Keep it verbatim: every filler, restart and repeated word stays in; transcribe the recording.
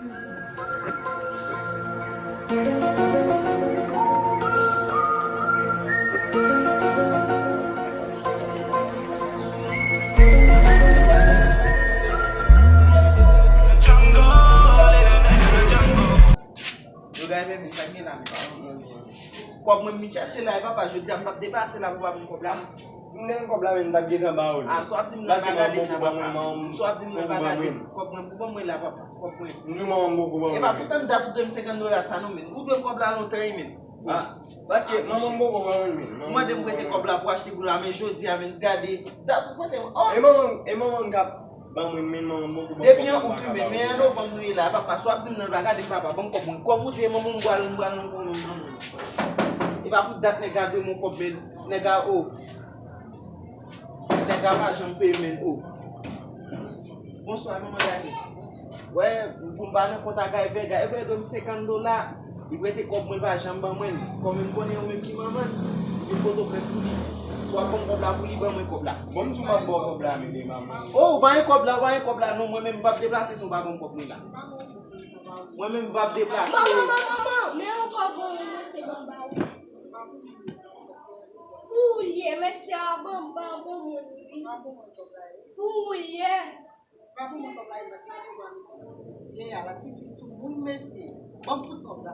Yo gade men sa k gen la, men pa konprann. Kòb mwen m vin chache la, e papa, jodi a m p ap deplase la pou pa ban m kòb la. Si m te gen kòb la, men m t ap gentan ba w li. A, sa w ap di m nan pa gade m nan, papa. Sa w ap di m nan pa gade m. Kòb mwen pou ban mwen la, papa. Kòb mwen. M di manman m poko ban mwen. E pa pou tann dat ou dwe m senkant dola sa non, men. Ou dwe m kòb la lontan wi, men. A, paske manman m poko ban mwen, men. Ou mande m prete kòb la pou achte boul la, men jodi a, men, gade dat ou prete mwen. Oh! E manman m, e manman m k ap ban mwen, men manman m poko ban mwen. Depi an out wi, men, men an novanm nou ye la, papa, sa w ap di m nan pa gade m, papa, ban m kòb mwen. Kòb ou te, manman m pral, m pral, m pral, m pral. E pa pou dat nèg la dwe m yon kòb, men nèg la, o. Nèg la pa janm peye, men, o. Bonswa, manman Dani. Wè, pou m pa nan kont ak Ay Vèga, Ay Vèga dwe m senkant dola. Li prete kòb mwen, li pa janm ban mwen l. Kòm m konnen ou menm ki manman l, m vin Pòtoprens pou li. Si w ap ban m kòb la pou li, ban mwen kòb la. Bon, m di w m ap ba w kòb la, men, manman. O, ou pa gen kòb la, ou pa gen kòb la, non, mwen menm m p ap deplase si w pa ban m kòb mwen la. Mwen menm m p ap deplase. Manman, manman, manman, men yon kòb mwen renmen se ban m ba ou. Pou ou ye, mesye a ban m, ban bon moun wi. Pou ou ye. Pa pou mwen kòb la, e mèt lave bwa mesye. Mesye a la, ti fi sou moun mesye. Ban m fout kòb la.